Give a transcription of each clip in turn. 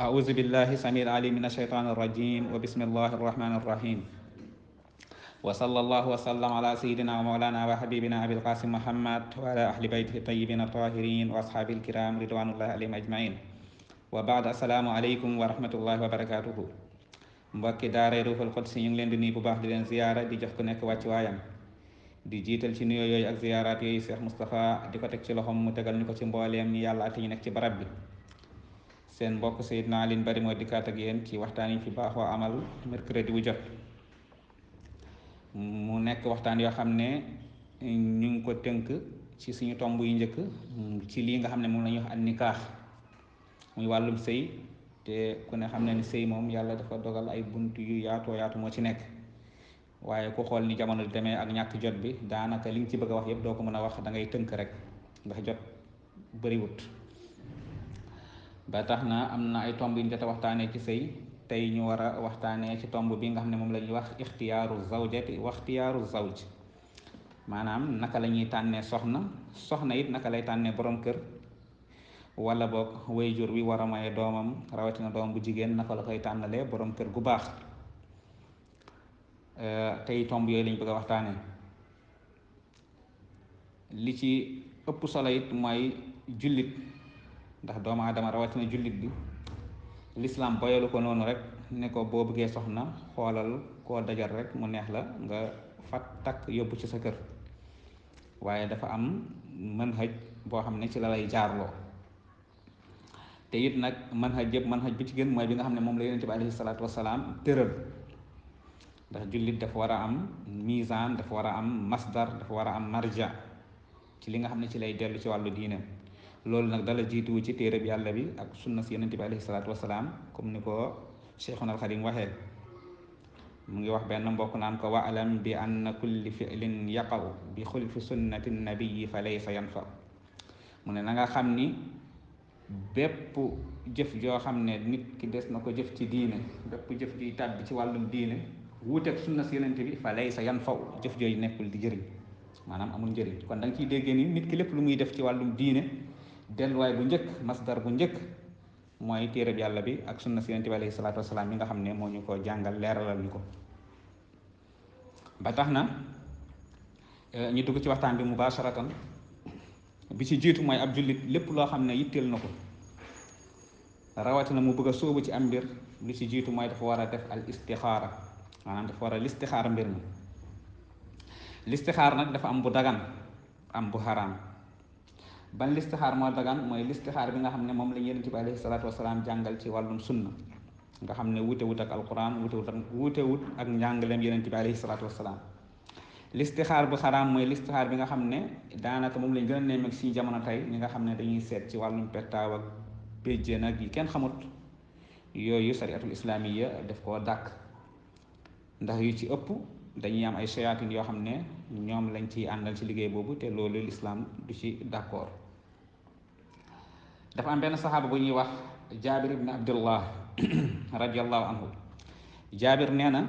أعوذ بالله السميع العليم من الشيطان الرجيم وبسم الله الرحمن الرحيم وصلى الله وسلم على سيدنا ومولانا وحبيبنا أبي القاسم محمد وعلى أهل بيته الطيبين الطاهرين وأصحابه الكرام رضوان الله عليهم أجمعين وبعد السلام عليكم ورحمة الله وبركاته mbokki daaray Ruuhul Quds ñu ngi leen di nuyu bu baax di leen ziyaara di jox ku nekk wàcc waayam di jiital ci nuyoo yooyu ak ziyaaraat yooyu Cheikh Moustapha di ko teg ci loxoom mu tegal ñu ko ci mbooleem ñi yàlla ate ñu nekk ci barab bi seen mbokk Seydina Alioune Bari moo dikkaat ak yéen ci waxtaan yi fi baaxoo amal mercredi wu jot mu nekk waxtaan yoo xam ne ñu ngi ko tënk ci suñu tomb yu njëkk ci lii nga xam ne moom la ñuy wax an nikaax muy wàllum sëy te ku ne xam ne ni sëy moom yàlla dafa dogal ay bunt yu yaatoo yaatu moo ci nekk waaye ku xool ni jamono di demee ak ñàkk jot bi daanaka li nga ci bëgg a wax yëpp doo ko mën a wax da ngay tënk rek ndax jot bëriwut ba tax na am na ay tomb yu ñu jot a waxtaanee ci sëy tey ñu war a waxtaanee ci tomb bi nga xam ne moom la ñuy wax ixtiyaaru zawjati wa ixtiyaaru zawj maanaam naka la ñuy tànnee soxna it naka lay tànnee borom kër wala boog wayjur wi war a maye doomam rawatina doom bu jigéen naka la koy tànnalee borom kër gu baax tey tomb yooyu lañ bëgg a waxtaanee li ci ëpp solo it mooy jullit ndax doomu aadama rawatina jullit bi lislaam boyalu ko noonu rek ne ko boo bëggee soxna xoolal koo dajal rek mu neex la nga fat takk yóbbu ci sa kër waaye dafa am manhaj boo xam ne ci la lay jaarloo te it nag manhaj yëpp manhaj bi ci gën mooy bi nga xam ne moom la yonent bi alayhi salaatu wasalaam tëral ndax jullit dafa war a am misaan dafa war a am masdar dafa war a am marja ci li nga xam ne ci lay dellu ci wàllu diineem loolu nag dala jiituwu ci téereb yàlla bi ak sunna si yonent bi alayhi salaatu wasalaam comme ni ko Cheikhuna al Xadim waxee mu ngi wax benn mbokk naan ko waalam bi anna kulli fi'lin yaqaw bi xulfi sunnati nabiyi fa laysa yanfa mu ne na nga xam ni bépp jëf joo xam ne nit ki des na ko jëf ci diine bépp jëf juy tàbbi ci wàllum diine wuuteeg sunna si yonent bi fa laysa yanfa jëf jooyu nekkul di jëriñ maanaam amul njëriñ kon da nga ciy déggee ni nit ki lépp lu muy def ci wàllum diine delluwaay bu njëkk masdar bu njëkk mooy téereb yàlla bi ak sunna si yonent bi alayhi salaatu wasalaam yi nga xam ne moo ñu ko jàngal leeralal ñu ko ba tax na ñu dugg ci waxtaan bi mubasharatan bi ci jiitu mooy ab jullit lépp loo xam ne yitteel na ko rawatina mu bëgg a sóobu ci am mbir li ci jiitu mooy dafa war a def al istixaara maanaam dafa war a listixaara mbir mi listixaar nag dafa am bu dagan am bu xaraam ban listixaar moo dagan mooy listixaar bi nga xam ne moom la Yonent bi alayhi salaatu wasalaam jàngal ci wàllum sunna nga xam ne wutewut ak alquran wutewut ak njàngaleem Yonent bi alayhi salaatu wasalaam listixaar bu xaraam mooy listixaar bi nga xam ne daanaka moom lañ gën a nemmeek si jamono tey ñi nga xam ne dañuy seet ci wàllum pettaaw ak béjjén ak yi kenn xamut yooyu sariatul islaamiya def koo dàkk ndax yu ci ëpp dañuy am ay shayatin yoo xam ne ñoom lañ ciy àndal ci liggéey boobu te loolu lislaam du ci d'accord dafa am benn saxaaba bu ñuy wax jaabir ibn abdullah radiallahu anhu jaabir nee na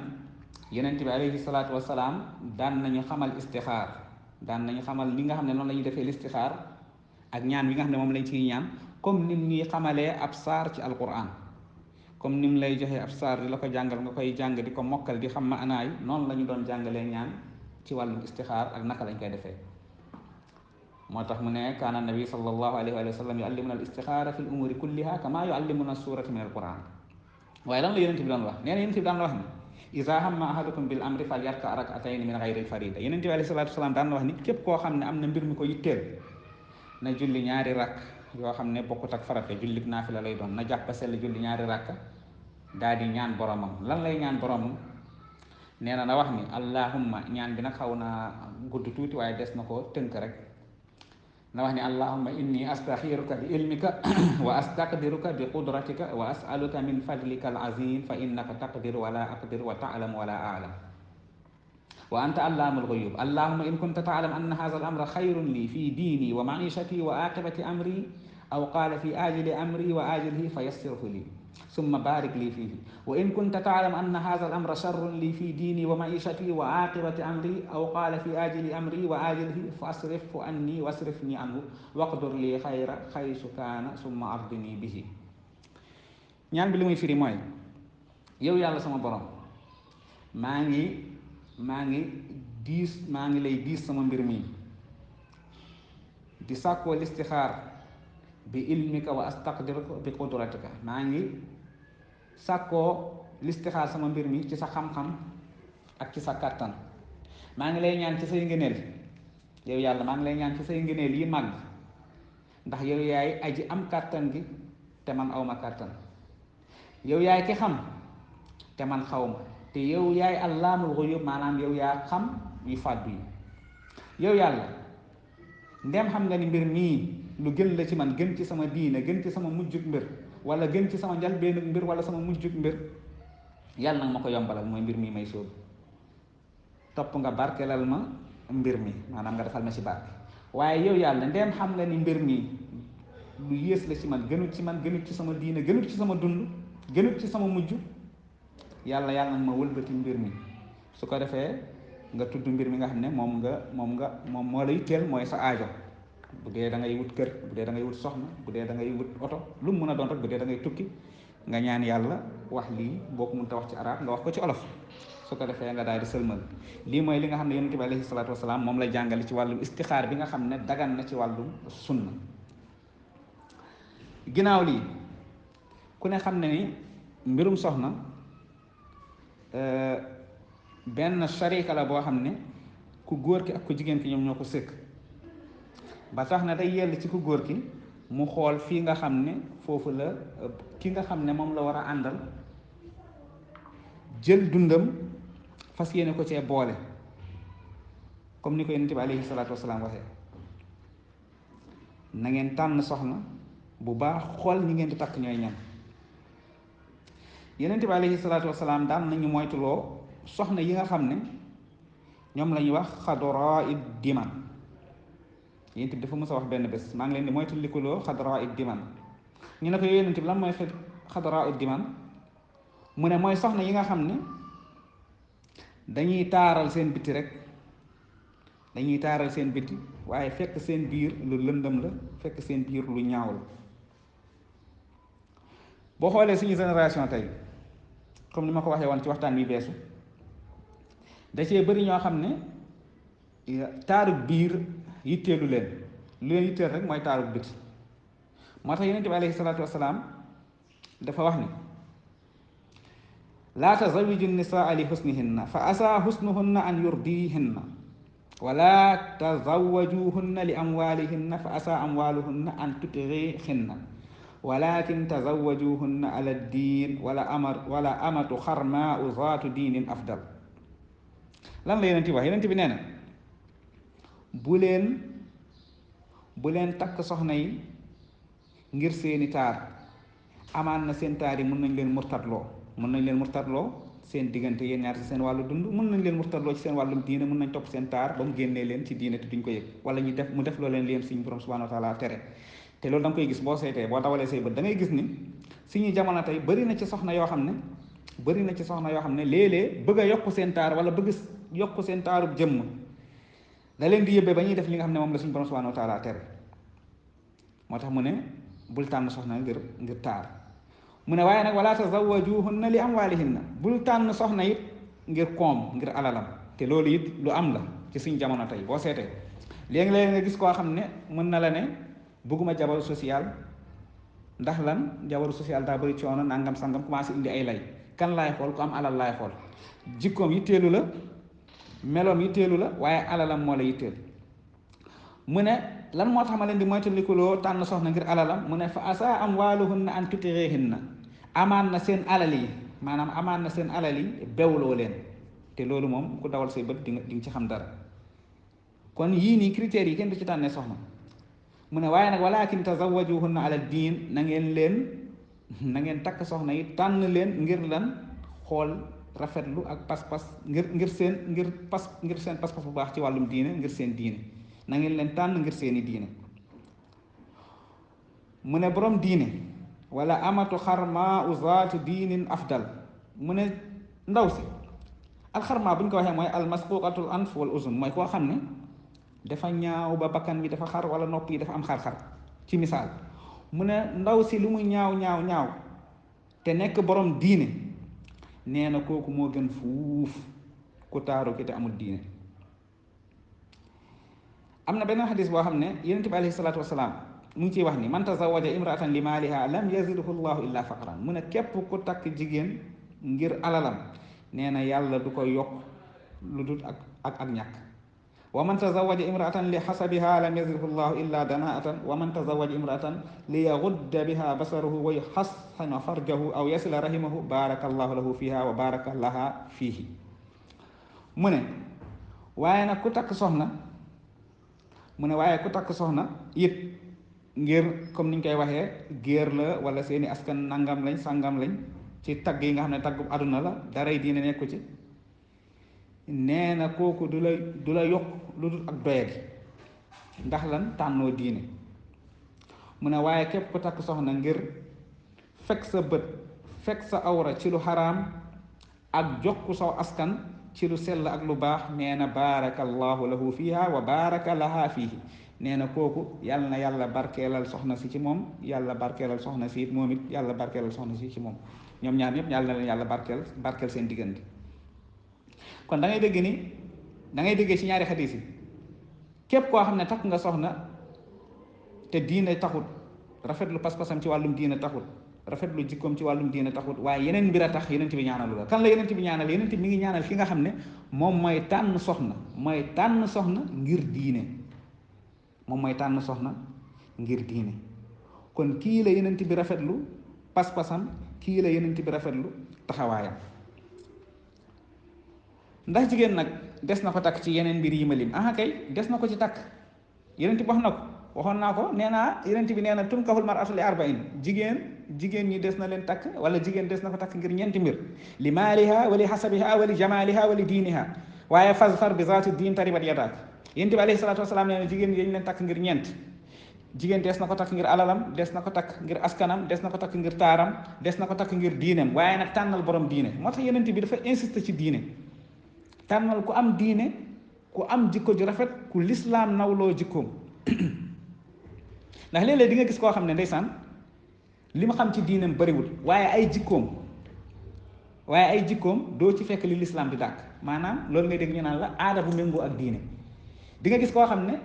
yonent bi alayhi salaatu wasalaam daan nañu xamal istixaar daan nañu xamal li nga xam ne noonu la ñuy defee listixaar ak ñaan bi nga xam ne moom lañ ciy ñaan comme nim ñuy xamalee ab saar ci alquran comme nim lay joxee ab saar di la ko jàngal nga koy jàng di ko mokkal di xam ma anaay noonu la ñu doon jàngalee ñaan ci wàllum istixaar ak naka lañ koy defee moo tax mu ne kaana nabi sallallahu alayhi wa sallam yuallimuna al istixaara fi l umuri kulliha kama yuallimuna surata min al quran waaye lan la yonent bi doon wax nee na yonent bi daan la wax ni iza hamma ahadukum bil amri fal yarka rak'atayn min ghayri al farida yonent bi alayhi salaatu wasalaam daan la wax ni képp koo xam ne am na mbir mi ko yitteel na julli ñaari rakk yoo xam ne bokkut ak farate jullit naafila lay doon na jàpp sell julli ñaari rakk daal di ñaan boromam lan lay ñaan boromam nee na wax ni allahumma ñaan bi nag xaw naa gudd tuuti waaye des na ko tënk rek na wax ni allahumma inni astaxiruka bi ilmika wa astaqdiruka bi qudratika wa asaluka min fadlika al azim fa innaka taqdir wala aqdir wa ta'lam wala a'lam wa anta allamul ghuyub allahumma in kunta ta'lam anna hadha al amra khayrun li fi dini wa ma'ishati wa aqibati amri aw qala fi ajili amri wa ajilihi fayassirhu li summa barik li fihi wa in kunta ta'lam anna hadha al amra sharrun li fi dini wa ma'ishati wa aqibati amri aw qala fi ajili amri wa ajilihi fasrifhu anni wasrifni anhu waqdur li khayra haythu kana summa ardini bihi ñaan bi li muy firi mooy yow yàlla sama borom maa ngi maa ngi lay diis sama mbir mi di sàkkoo listixaar bi ilmika wa astaqdiruka bi qudratika maa ngi sàkkoo listixaar sama mbir mi ci sa xam-xam ak ci sa kàttan maa ngi lay ñaan ci say ngëneel yow yàlla maa ngi lay ñaan ci say ngëneel yi màgg ndax yow yaay aji am kàttan gi te man awma kàttan yow yaay ki xam te man xaw ma te yow yaay allaamul xuyub maanaam yow yaa xam yu fàddu yi yow yàlla ndem xam nga ni mbir mii lu gën la ci man gën ci sama diine gën ci sama mujjug mbir wala gën ci sama njalbeenu mbir wala sama mujjug mbir yàlla nag ma ko yombalal mooy mbir mii may sóobu topp nga barkelal ma mbir mi maanaam nga defal ma ci barke waaye yow yàlla ndem xam nga ni mbir mii lu yées la ci man gënut ci sama diine gënut ci sama dund gënut ci sama mujj yàlla nag ma wëlbati mbir mi su ko defee nga tudd mbir mi nga xam ne moom moo lay teel mooy sa aajo bu dee da ngay wut kër bu dee da ngay wut soxna bu dee da ngay wut oto lu mu mën a doon rek bu dee da ngay tukki nga ñaan yàlla wax lii boo ko mënta wax ci arab nga wax ko ci olof su ko defee nga daal di sëlmal lii mooy li nga xam ne yonent bi alayhi salaatu wasalaam moom la jàngale ci wàllum istixaar bi nga xam ne dagan na ci wàllum sunna ginnaaw lii ku ne xam ne ni mbirum soxna benn sharika la boo xam ne ku góor ki ak ku jigéen ki ñoom ñoo ko sëkk ba tax na day yell ci ku góor ki mu xool fii nga xam ne foofu la ki nga xam ne moom la war a àndal jël dundam fas yéene ko cee boole comme ni ko yonent bi alayhi salaatu wasalaam waxee na ngeen tànn soxna bu baax xool ñi ngeen di takk ñooy ñan yonent bi alayhi salaatu wasalaam daan nañu moytuloo soxna yi nga xam ne ñoom la ñuy wax xadoraa id diman yonent bi dafa mës a wax benn bés maa ngi leen di moytulikuloo xadoraa id diman ñu ne ko yonent bi lan mooy xadoraa id diman mu ne mooy soxna yi nga xam ne dañuy taaral seen biti rek dañuy taaral seen biti waaye fekk seen biir lu lëndëm la fekk seen biir lu ñaaw la boo xoolee suñu génération tey comme ni ma ko waxee woon ci waxtaan wi beesu da cee bëri ñoo xam ne taarub biir yitteelu leen lu leen yitteel rek mooy taarub biti moo tax yonent bi alayhi salaatu wasalaam dafa wax ni laa tazawiju nisaa li husnihinna fa asa husnuhunna an yurdihinna wala tazawajuhunna li amwalihinna fa asa amwaluhunna an tutghihinna walakin tazawajuhunna ala diin wala amatu xarmaau zaatu diinin afdal lan la yonent bi wax yonent bi nee na bu leen takk soxna yi ngir seeni taar amaan na seen taar yi mën nañ leen murtatloo seen diggante yéen ñaar ci seen wàllu dund mën nañ leen murtatloo ci seen wàllum diine mën nañ topp seen taar ba mu génnee leen ci diine te duñ ko yëg wala mu def loo leen suñu borom subhanahu wa taala tere te loolu da nga koy gis boo seetee boo dawalee say bët da ngay gis ni suñu jamono tey bëri na ci soxna yoo xam ne léeg-léeg bëgg a yokk seen taar wala bëgg yokk seen taarub jëmm da leen di yëbbee ba ñuy def li nga xam ne moom la suñu borom subhanahu wa taala tere moo tax mu ne bul tànn soxna ngir taar mu ne waaye nag wala tazawajuhunna li amwalihinna bul tànn soxna it ngir koom ngir alalam te loolu it lu am la ci suñ jamono tey boo seetee léegi-léegi nga gis koo xam ne mën na la ne bëgguma jabaru social ndax lan jabaru social daa bëri coono nangam sangam commencé indi ay lay kan laay xool ku am alal laay xool jikkoom yitteelu la meloom yitteelu la waaye alalam moo la yitteel mu ne lan moo tax ma leen di moytandikuloo tànn soxna ngir alalam mu ne fa asa amwaaluhunna an tutghihinna amaan na seen alal yi bewloo leen te loolu moom ku dawal say bët di nga ci xam dara kon yii nii critères yi kenn du ci tànnee soxna mu ne waaye nag walakin tazawajuhunna ala diin na ngeen takk soxna yi tànn leen ngir lan xool rafetlu ak pas-pas ngir seen pas-pas bu baax ci wàllum diine ngir seen diine na ngeen leen tànn ngir seeni diine mu ne borom diine wala amatu xarma uzaatu diinin afdal mu ne ndaw si alxarma bu ñu ko waxee mooy almasquqatul anf wal uzun mooy koo xam ne dafa ñaaw ba bakkan bi dafa xar wala nopp yi dafa am xar-xar ci misaal mu ne ndaw si lu mu ñaaw te nekk borom diine nee na kooku moo gën fuuf ku taaru ki te amul diine. am na benn xadis boo xam ne yonent bi alayhi salaatu wasalaam mu ngi ciy wax ni man tazawaja imraatan li maaliha lam yazidhu llahu illa faqran. mu ne képp ku takk jigéen ngir alalam nee na yàlla du ko yokk lu dul ak ñàkk. wa man tazawaja imraatan li xasabiha lam yazidhu llahu illa danaatan wa man tazawaja imraatan li yagudda biha basaruhu wa yuxassina farjahu aw yasila rahimahu baraka allahu lahu fiha wa baraka laha fiihi. mu ne waaye nag ku takk soxna it ngir comme niñ koy waxee géer la wala seeni askan nangam lañ sàngam lañ ci tagg yi nga xam ne taggu àdduna la daray diine nekku ci. nee na kooku du la yokk lu dul ak doyadi ndax lan tànnoo diine. mu ne waaye képp ku takk soxna ngir fekk sa bët fekk sa awra ci lu xaraam ak jokku saw askan ci lu sell ak lu baax nee na baarakallahu lahu fiha wa baaraka laha fiihi. nee na kooku yàlla na yàlla barkeelal soxna si ci moom yàlla barkeelal soxna si it moom it yàlla barkeelal soxna si ci moom. ñoom ñaar ñëpp yàlla na leen yàlla barkeel seen diggante. kon da ngay déggee ci ñaari xadis yi képp koo xam ne takk nga soxna te diine taxut, rafetlu pas-pasam ci wàllum diine taxut, rafetlu jikkoom ci wàllum diine taxut, waaye yeneen mbir a tax yeneen bi ñaanalu la. kan la yeneen bi ñaanal? yeneen mi ngi ñaanal ki nga xam ne moom mooy tànn soxna ngir diine. moom mooy tànn soxna ngir diine. kon kii la yeneen bi rafetlu pas-pasam, kii la yeneen bi rafetlu taxawaayam. ndax jigéen nag des na ko takk ci yeneen mbir yi ma lim? kay des na ko ci takk. yeneen bi wax na ko, waxoon naa ko, nee naa yeneen bi nee na tunkahul mar'atu li arba'in. jigéen ñi des na leen takk, wala jigéen des na ko takk ngir ñeenti mbir: li maaliha wa li hasabiha wa li jamaliha wa li diiniha. waaye fazfar bi zaati diin taribat yadaak. yeneen bi alayhi salaatu wasalaam nee na jigéen ñi dañ leen takk ngir ñeent. jigéen des na ko takk ngir alalam, des na ko takk ngir askanam, des na ko takk ngir taaram, des na ko takk ngir diineem, waaye nag tànnal borom diine. moo tax yeneen bi dafa insister ci diine. tànnal ku am diine, ku am jikko ju rafet, ku lislaam nawloo jikkoom. ndax léeg-léeg di nga gis koo xam ne ndeysaan li ma xam ci diineem bariwul, waaye ay jikkoom doo ci fekk li lislaam di dàkk. maanaam loolu ngay dégg ñu naan la aada bu méngoo ak diine. di nga gis koo xam ne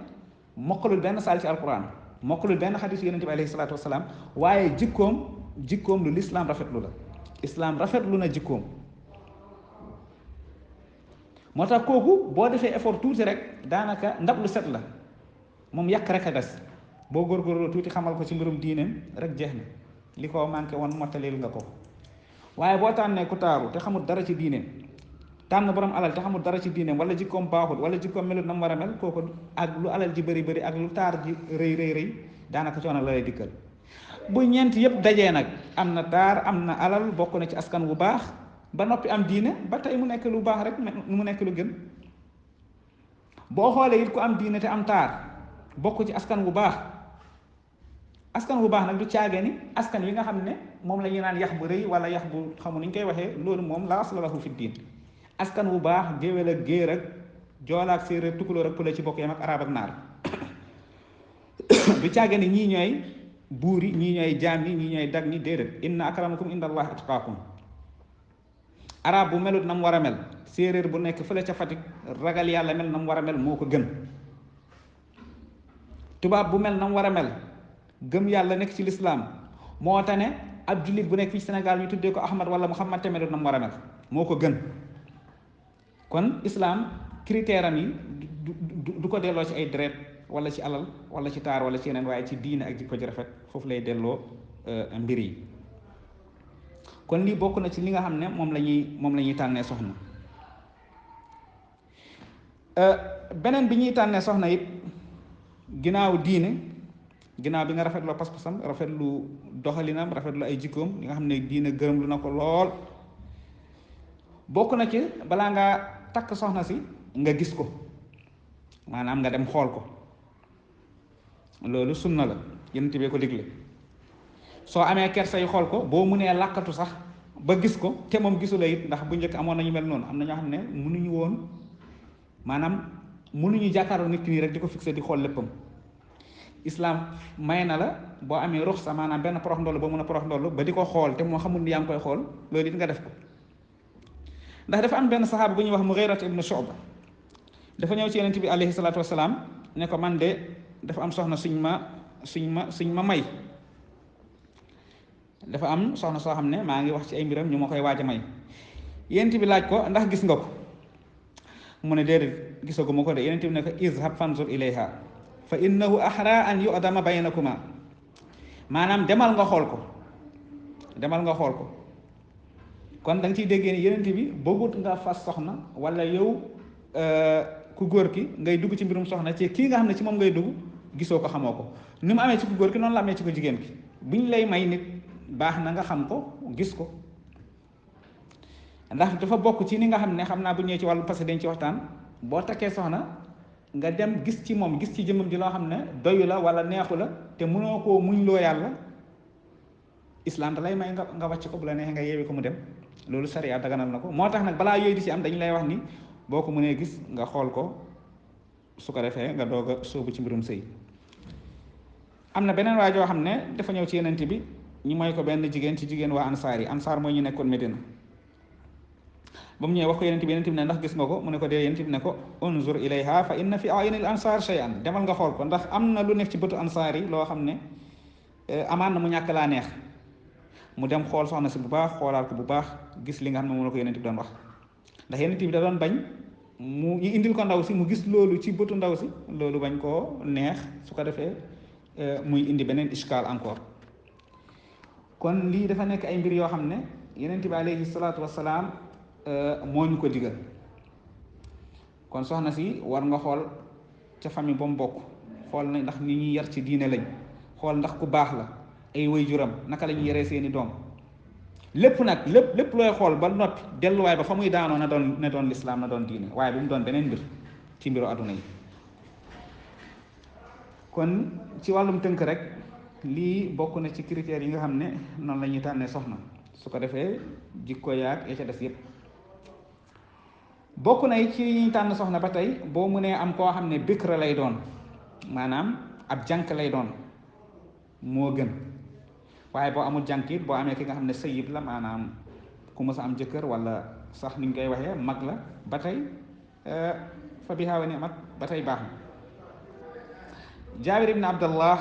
mokkalul benn saal ci alquran, mokkalul benn xadis yonente bi alayhi salaatu wasalaam, waaye jikkoom lu lislaam rafetlu la. islaam rafetlu na jikkoom. moo tax kooku boo defee effort tuuti rek daanaka ndab lu set la, moom yàq rek a des. boo góorgóorloo tuuti xamal ko ci mbirum diineem rek jeex na, li ko manqué woon mottalil nga ko. waaye boo tànnee ku taaru te xamul dara ci diineem, tànn borom alal te xamul dara ci diineem, wala jikkoom baaxul, wala jikkoom melut na mu war a mel, kooku ak lu alal ji bëri ak lu taar ji rëy daanaka coono la lay dikkal. bu ñeent yëpp dajee nag, am na taar, am na alal, bokk na ci askan wu baax, ba noppi am diine, ba tey mu nekk lu baax rek, mu nekk lu gën. boo xoolee it ku am diine te am taar, bokk ci askan wu baax. askan wu baax nag du caage ni askan wi nga xam ne moom la ñuy naan yax bu rëy wala yax bu xamu ni ñu koy waxee, loolu moom laa asla lahu fi diin. askan wu baax géwél ak géer ak joola ak séeréer tukulóor ak pël ci bokk yam ak arab ak naar. du caage ni ñii ñooy buur yi, ñii ñooy jaam yi, ñii ñooy dag ñi. déedéet, inna akramakum inda allahi atqaakum. arab bu melut na mu war a mel, séeréer bu nekk fële ca Fatick ragal yàlla mel na mu war a mel moo ko gën. tubaab bu mel na mu war a mel, gëm yàlla nekk ci lislaam, moo tax ne ab jullit bu nekk fii Sénégal ñu tuddee ko Ahmad wala Muhammad te melut na mu war a mel, moo ko gën. kon islaam critère am yi du ko delloo ci ay deret wala ci alal wala ci taar wala ci yeneen, waaye ci diine ak jikko ji rafet, foofu lay delloo mbir yi. kon lii bokk na ci li nga xam ne moom la ñuy tànnee soxna. beneen bi ñuy tànnee soxna it ginnaaw diine, ginnaaw bi nga rafetlu pas-pasam, rafetlu doxalinam, rafetlu ay jikkoom, li nga xam ne diine gërëm lu na ko lool, bokk na ci balaa ngaa takk soxna si nga gis ko, maanaam nga dem xool ko. loolu sunna la, Yonent bi ko digle. soo amee kersa yu xool ko, boo mënee làkkatu sax ba gis ko te moom gisu la it, ndax bu njëkk amoon nañu mel noonu. am na ñoo xam ne mënuñu woon, maanaam mënuñu jàkkaarloo nit ki nii rek di ko fixé di xool léppam. islam may na la boo amee ruxsa maanaam benn porox ndollu boo mën a porox ndollu ba di ko xool te moo xamul ni yaa ngi koy xool loolu it nga def ko. ndax dafa am benn saxaaba bu ñuy wax Mughirata ibnu Shu'ba dafa ñëw ci yonent bi alayhi salaatu wasalaam ne ko man de dafa am soxna suñ ma may, dafa am soxna soo xam ne maa ngi wax ci ay mbiram ñu ma koy waaj a may. yonent bi laaj ko ndax gis nga ko, mu ne déedéet gisaguma ko de. yonent bi ne ko izhab fanzur ilayha fa innahu ahra an yu'dama baynakuma, maanaam demal nga xool ko, demal nga xool ko. kon da nga ciy déggee ni yonent bi bëggut nga fas soxna wala yow ku góor ki ngay dugg ci mbirum soxna ci kii nga xam ne ci moom ngay dugg gisoo ko xamoo ko. ni mu amee ci ku góor ki noonu la amee ci ko jigéen ki. buñ lay may nit baax na nga xam ko gis ko, ndax dafa bokk ci ni nga xam ne xam naa bu ñëwee ci wàllu passé dañ ci waxtaan. boo takkee soxna nga dem gis ci moom gis ci jëmmam ji loo xam ne doyu la wala neexu la te mënoo koo muñ loo yàlla, islam da lay may nga wàcc ko, bu la neexee nga yeewi ko mu dem. loolu sariya daganal na ko. moo tax nag balaa yooyu di ci am dañu lay wax ni boo ko mënee gis nga xool ko, su ko defee nga doog a sóobu ci mbirum sëy. am na beneen waa joo xam ne dafa ñëw ci yenent bi ñu may ko benn jigéen ci jigéen waa ansaar yi. ansaar mooy ñu nekkoon Medina. ba mu ñëwee wax ko yenent bi ne ndax gis nga ko, mu ne ko dee. yenent bi ne ko unzur ilayha fa inna fi ayunil ansaar shay'an, demal nga xool ko ndax am na lu nekk ci bëtu ansaar yi loo xam ne amaan na mu ñàkk laa neex. mu dem xool soxna si bu baax, xoolaal ko bu baax, gis li nga xam ne moom la ko yenent bi doon wax. ndax yenent bi da doon bañ mu ñu indil ko ndaw si mu gis loolu ci bëtu ndaw si, loolu bañ koo neex, su ko defee muy indi beneen iskaal encore. kon lii dafa nekk ay mbir yoo xam ne yenent bi alayhi salaatu wassalaam moo ñu ko digal. kon soxna si war nga xool ca famille ba mu bokk, xool na ndax ni ñuy yar ci diine lañ, xool ndax ku baax la, ay waajuram naka la ñuy yaree seeni doom. lépp nag lépp looy xool ba noppi delluwaay ba fa muy daanoo na doon lislaam, na doon diine, waaye bu mu doon beneen mbir ci mbiru àdduna yi. kon ci wàllum tënk rek lii bokk na ci critères yi nga xam ne noonu la ñuy tànnee soxna. su ko defee jikko yaag ya ca des yépp bokk na ci ñuy tànn soxna ba tey boo mënee am koo xam ne bikra lay doon, maanaam ab jànk lay doon moo gën. waaye boo amul jànk it boo amee ki nga xam ne sayib la, maanaam ku mës a am jëkkër wala sax ni ñu koy waxee mag la, ba tey fa bihaa wa ni'mat, ba tey baax na. Jaabir ibn Abdallah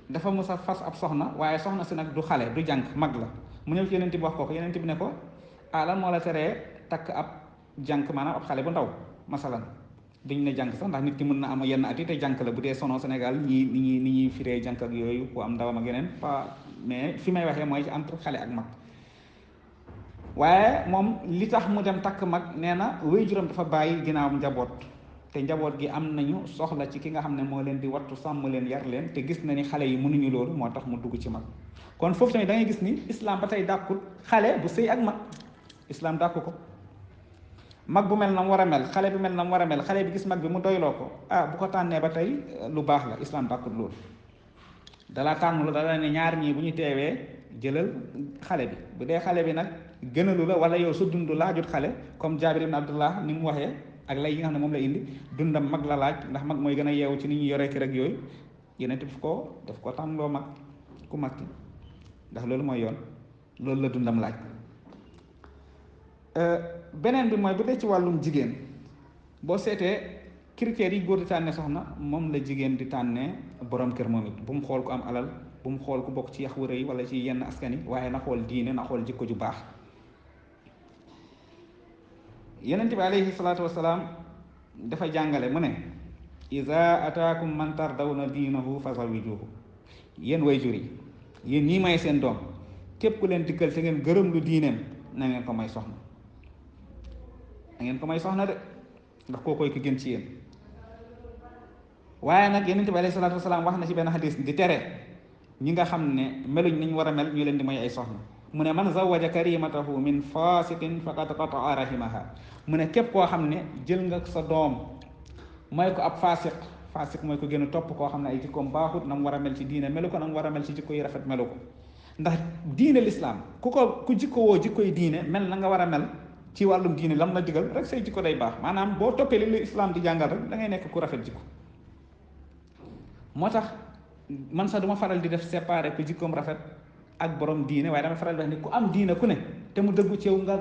dafa mës a fas ab soxna, waaye soxna si nag du xale, du jànk, mag la. mu ñëw ci yeneen bi wax ko yeneen bi ne ko lan moo la teree takk ab jànk, maanaam ab xale bu ndaw masalan. duñ ne jànk sax ndax nit ki mën na am yenn at yi te jànk la, bu dee sono Sénégal ni ñuy firee jànk ak yooyu ku am ndawam ak yeneen pas, mais fi may waxee mooy ci entre xale ak mag. waaye moom li tax mu dem takk mag nee na waajuram dafa bàyyi ginnaawam njaboot, te njaboot gi am nañu soxla ci ki nga xam ne moo leen di wattu, sàmm leen, yar leen, te gis na ni xale yi mënuñu loolu, moo tax mu dugg ci mag. kon foofu tamit da ngay gis ni islam ba tey dàkkul xale bu sëy ak mag, islam dàkku ko. mag bu mel na mu war a mel, xale bi mel na mu war a mel, xale bi gis mag bi mu doyloo ko, bu ko tànnee ba tey lu baax la, islam dàkkul loolu. dalaa tànn lu dala ne ñaar ñii bu ñu teewee jëlal xale bi. bu dee xale bi nag gënalu la wala yow sa dund laajut xale, comme Jaabir ibn Abdullah ni mu waxee ak lay yi nga xam ne moom la indi, dundam mag la laaj ndax mag mooy gën a yeewu ci ni ñuy yoree kër ak yooyu. yeneen daf ko tànnloo mag ku mag ki ndax loolu mooy yoon, loolu la dundam laaj. beneen bi mooy bu dee ci wàllum jigéen, boo seetee critères yi góor di tànnee soxna moom la jigéen di tànnee borom kër moom it. bu mu xool ku am alal, bu mu xool ku bokk ci yax wu rëy wala ci yenn askan yi, waaye na xool diine, na xool jikko ju baax. Yonent bi alayhi salaatu wasalaam dafa jàngale mu ne iza ataakum man tardawna diinahu fazawijuhu. yéen waajur yi, yéen ñii may seen doom, képp ku leen dikkal te ngeen gërëm lu diineem na ngeen ko may soxna, na ngeen ko may soxna de, ndax koo koy ki gën ci yéen. waaye nag Yonent bi alayhi salaatu wasalaam wax na ci benn xadis di tere ñi nga xam ne meluñ niñ war a mel ñu leen di may ay soxna. mu ne man zawaja karimatahu min fasiqin faqad qataa rahimaha. mu ne képp koo xam ne jël nga sa doom may ko ab fasiq mooy ko gën a topp, koo xam ne ay jikkoom baaxut, na mu war a mel ci diine melu ko, na mu war a mel ci jikko yi rafet melu ko. ndax diine lislaam ku jikko woo jikko yi diine mel na nga war a mel ci wàllum diine lam la digal rek, say jikko day baax. maanaam boo toppee li lu islam di jàngal rek da ngay nekk ku rafet jikko. moo tax man sax duma faral di def séparer ku jikkoom rafet ak borom diine waaye dama faral di wax ni ku am diine ku ne te mu dëggu ci yow nga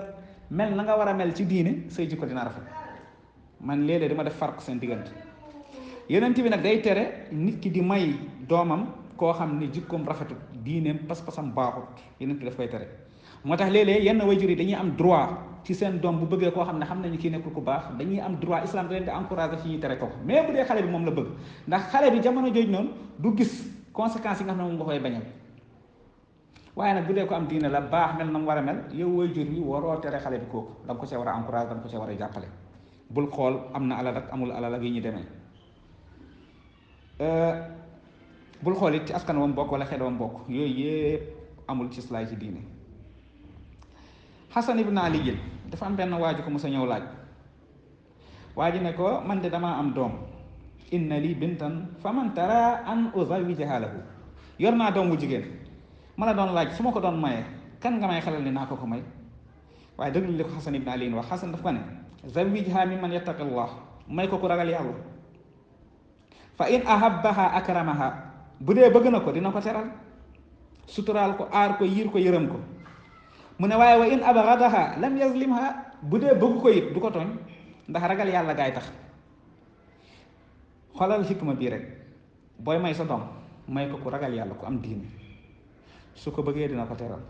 mel na nga war a mel ci diine say jikko dina rafet man léeg-léeg dama def farq seen diggante. yonent bi nag day tere nit ki di may doomam koo xam ne jikkoom rafetut diineem pas-pasam baaxut yonent bi daf koy tere. moo tax léeg-léeg yenn wayjur yi dañuy am droit ci seen doom bu bëggee koo xam ne xam nañu kii nekkul ku baax dañuy am droit islam da leen di encouragé ci ñuy tere ko mais bu dee xale bi moom la bëgg ndax xale bi jamono jooju noonu du gis conséquences yi nga xam ne moom nga koy bañal. waaye nag bu dee ko am diine la baax mel na mu war a mel yow wayjur bi waroo tere xale bi kooku da nga ko cee war a encouragé da nga ko cee war a jàppale bul xool am na alal ak amul alal ak yi ñu demee. bul xool it ci askan wam bokk wala xeet wam bokk yooyu yëpp amul ci islaay ci diine. Xasan ibn Ali dafa am benn waaju ko mos a ñëw laaj waa ji ne ko man de damaa am doom inna li bintan fa man tara an uzawijaha lahu yor naa doom wu jigéen ma la doon laaj su ma ko doon mayee kan nga may xelal ni naa ko may waaye déglu li ko Xasan ibn Ali wax Xasan daf ko ne zawijha mimman yattaqillah may ko ku ragal yàlla fa in ahabbaha akramaha bu dee bëgg na ko dina ko teral suturaal ko aar ko yiir ko yërëm ko mu ne waaye wa in abghadaha lam yazlimha bu dee bëgg ko it du ko tooñ ndax ragal yàlla gaay tax. xoolal xikma bii rek booy may sa doom may ko ku ragal yàlla ku am diine su ko bëggee dina ko teral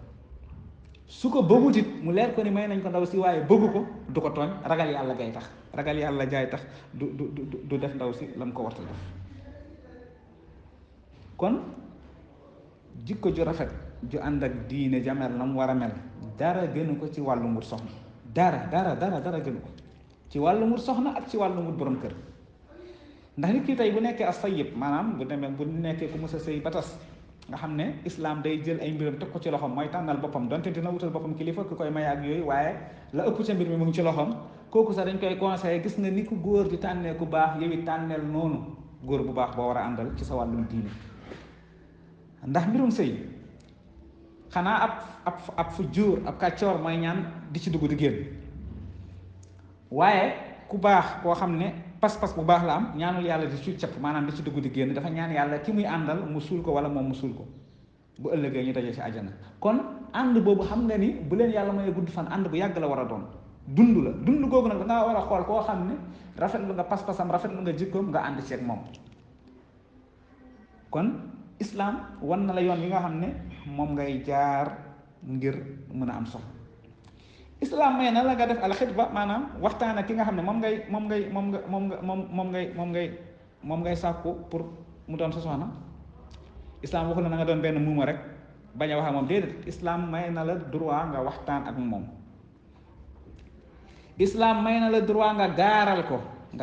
su ko bëggut it mu leer ko ni may nañ ko ndaw si waaye bëggu ko du ko tooñ ragal yàlla gaay tax ragal yàlla gaay tax du def ndaw si lam ko warta def. kon jikko ju rafet ju ànd ak diine jamel na mu war a mel dara gënu ko ci wàllu mut soxna dara gënu ko ci wàllu mut soxna ak ci wàllu mut borom kër. ndax nit ki tey bu nekkee as tayyib maanaam bu nekkee ku mës a sëy ba tas nga xam ne islam day jël ay mbiram teg ko ci loxoom mooy tànnal boppam donte dina wutal boppam kilifa ku koy may ak yooyu waaye la ëpp ca mbir mi mu ngi ci loxoom kooku sax dañ koy conseillé gis nga ni ku góor di tànnee ku baax yow it tànneel noonu góor bu baax boo war a àndal ci sa wàllum diine. ndax mbirum sëy xanaa ab fu jur ab kàccoor mooy ñaan di ci dugg di génn waaye ku baax koo xam ne pas-pas bu baax la am ñaanul yàlla di ci capp maanaam di ci dugg di génn dafa ñaan yàlla ki muy àndal mu suul ko wala moom mu suul ko bu ëllëgee ñu daje ci àjjana. kon ànd boobu xam nga ni bu leen yàlla mooy gudd fan ànd bu yàgg la war a doon dund la dund googu nag dangaa war a xool koo xam ne rafetlu nga pas-pasam rafetlu nga jikkoom nga ànd ceeg moom. kon islam wan na la yoon yi nga xam ne moom ngay jaar ngir mën a am soxla. islam may na la nga def alxitba maanaam waxtaan ak ki nga xam ne moom ngay sàkku pour mu doon sa soxna. islam waxu la na nga doon benn muuma rek bañ a wax ak moom déedéet islam may na la droit nga waxtaan ak moom. islam may na la droit nga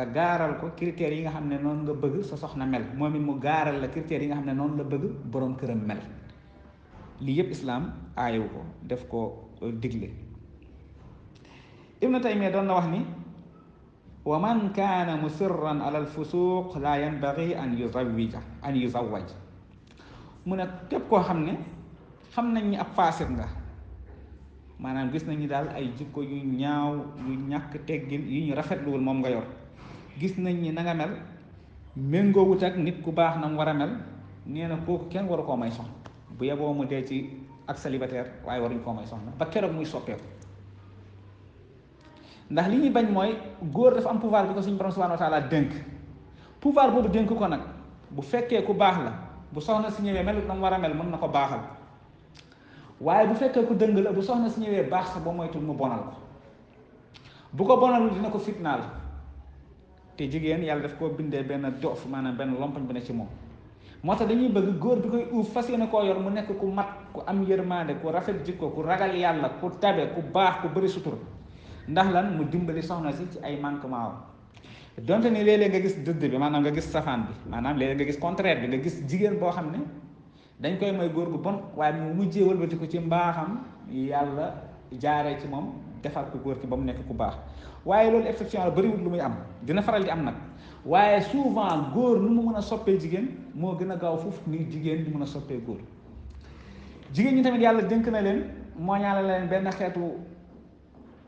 gaaral ko critères yi nga xam ne noonu nga bëgg sa soxna mel moom it mu gaaral la critères yi nga xam ne noonu la bëgg boroom këram mel. lii yëpp islam aayewu ko def ko digle. Ibnu Taymiya doon na wax ni wa man kaana musirran ala alfusuq la yanbaghi an yuzawwaj mu ne képp koo xam ne xam nañ ni ab faasik nga maanaam gis nañ ni daal ay jikko yu ñaaw yu ñàkk teggin yu ñu rafetluwul moom nga yor gis nañ ni na nga mel méngoowut ak nit ku baax na mu war a mel nee na kooku kenn waru koo may soxna bu yeboo mu dee ci ak célibataire waaye waruñ koo may soxna ba keroog muy soppeeku. ndax li ñuy bañ mooy góor dafa am pouvoir bi ko suñu borom subhanahu wa taala dénk pouvoir boobu dénk ko nag bu fekkee ku baax la bu soxna si ñëwee melut na mu war a mel mën na ko baaxal waaye bu fekkee ku dëng la bu soxna si ñëwee baax sa ba moytul mu bonal ko bu ko bonalul dina ko fitnaal te jigéen yàlla daf koo bindee benn dof maanaam benn lompañ bu ne ci moom. moo tax dañuy bëgg góor bi koy uuf fas yéene koo yor mu nekk ku mat ku am yërmaande ku rafet jikko ku ragal yàlla ku tabe ku baax ku bëri sutur ndax lan mu dimbali soxna si ci ay manquement donte ni léeg-léeg nga gis dëdd bi maanaam nga gis safaan bi maanaam léeg-léeg nga gis contraire bi nga gis jigéen boo xam ne dañ koy may góor gu bon waaye mu mujjee wëlbati ko ci mbaaxam yàlla jaaree ci moom defar ko góor ki ba mu nekk ku baax waaye loolu exception la bëriwul lu muy am dina faral di am nag waaye souvent góor nu mu mën a soppee jigéen moo gën a gaaw foofu ni jigéen di mën a soppee góor. jigéen ñi tamit yàlla dénk na leen moo ñaala leen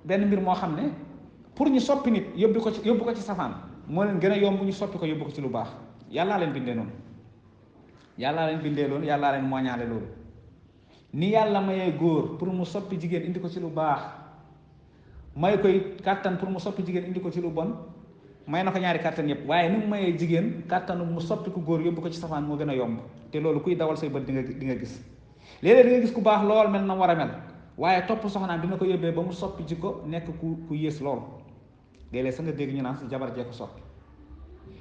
benn mbir moo xam ne pour ñu soppi nit yóbbu ko ci safaan moo leen gën a yomb ñu soppi ko yóbbu ko ci lu baax yàllaa leen bindee noonu yàllaa leen bindee loolu yàllaa leen mooñaale loolu. ni yàlla mayee góor pour mu soppi jigéen indi ko ci lu baax may koy kàttan pour mu soppi jigéen indi ko ci lu bon may na ko ñaari kàttan yépp waaye ni mu mayee jigéen kàttanu mu soppi ko góor yóbbu ko ci safaan moo gën a yomb te loolu kuy dawal say bët di nga gis léeg-léeg di nga gis ku baax lool mel na war a mel waaye topp soxnaam dina ko yóbbee ba mu soppi jikko nekk ku yées lool léeg-léeg sa nga dégg ñu naan si jabar jee ko soppi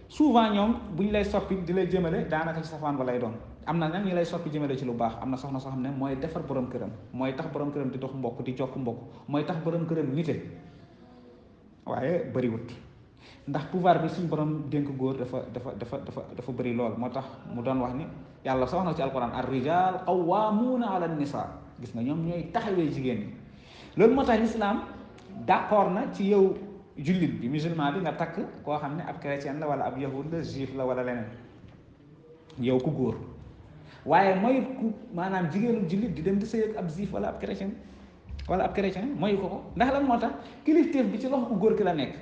souvent ñoom bu ñu lay soppi di lay jëmale daanaka ci safaan ba lay doon am na nag ñu lay soppi jëmale ci lu baax am na soxna soo xam ne mooy defar borom këram mooy tax borom këram di dox mbokk di jokk mbokk mooy tax borom këram nite waaye bëriwut ndax pouvoir bi suñ borom dénk góor dafa bëri lool moo tax mu doon wax ni yàlla soo wax na ci alquran ar rijal qawwamuna ala nisa gis nga ñoom ñooy taxawee jigéen ñi loolu moo tax lislaam d'accord na ci yow jullit bi musulman bi nga takk koo xam ne ab chrétien la wala ab yahud la juif la wala leneen yow ku góor waaye mooy ku maanaam jigéenu jullit di dem di sëy ak ab juif wala ab chrétien mooy ko ndax lan moo tax kilifteef bi ci loxo ku góor ki la nekk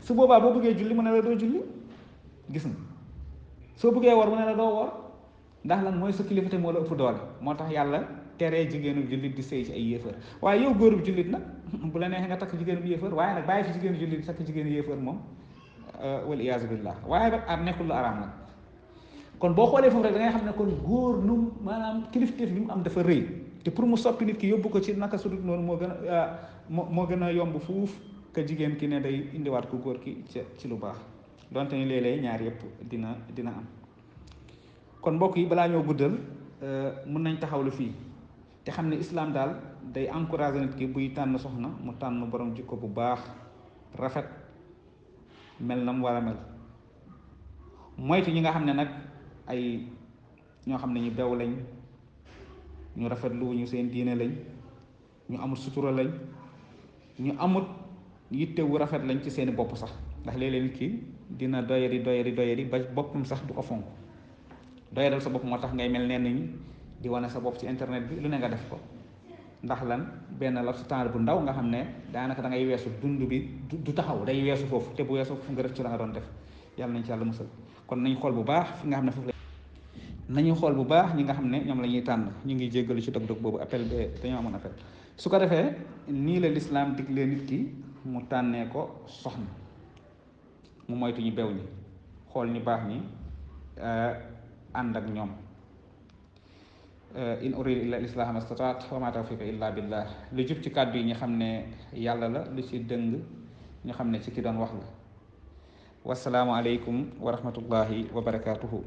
su boobaa boo bëggee julli mu ne la doo julli gis nga soo bëggee wor mu ne la doo wor ndax lan mooy sa kilifte moo la ëpp doole moo tax yàlla teree jigéenu jullit di sëy ci ay yéefar waaye yow góoru jullit nag bu la neexee nga takk jigéenu yéefar waaye nag bàyyi fi jigéenu jullit takk jigéenu yéefar moom wal iyaazu billah waaye nag ar nekkul lu araam nag kon boo xoolee foofu rek da ngay xam ne kon góor nu maanaam kilifteef bi mu am dafa rëy te pour mu soppi nit ki yóbbu ko ci naka sudut noonu moo gën a yomb fuuf que jigéen ki ne day indiwaat ku góor ki ci lu baax donte ni léeg-léeg ñaar yëpp dina am kon mbokk yi balaa ñoo guddal mun nañ taxawlu fii te xam ne islam daal day encourager nit ki buy tànn soxna mu tànn borom jikko bu baax rafet mel na mu war a mel moytu ñi nga xam ne nag ay ñoo xam ne ñu bew lañ ñu rafetlu ñu seen diine lañ ñu amul sutura lañ ñu amut yitte wu rafet lañ ci seeni bopp sax ndax léeg-léeg nit ki dina doyadi ba boppam sax du ko fonk doyadal sa bopp moo tax ngay mel nenn ñi di wane sa bopp ci internet bi lu ne nga def ko ndax lan benn la su temps bu ndaw nga xam ne daanaka da ngay weesu dund bi du taxaw day weesu foofu te bu weesu foofu nga def ci la nga doon def yàlla nañ ci yàlla musal kon nañ xool bu baax fi nga xam ne foofu nañu xool bu baax ñi nga xam ne ñoom la ñuy tànn ñu ngi jéggalu ci dog-dog boobu appel bi dañoo amoon appel su ko defee nii la lislaam diglee nit ki mu tànnee ko soxna mu moytu ñu bew ñi xool ñu baax ñi ànd ak ñoom in uridu illa islaha mastataat wa ma tawfiqa illa billah lu jub ci kàddu yi ñu xam ne yàlla la lu ci dëng ñu xam ne ci ki doon wax la wasalaamu aleykum wa rahmatullahi wa barakatuhu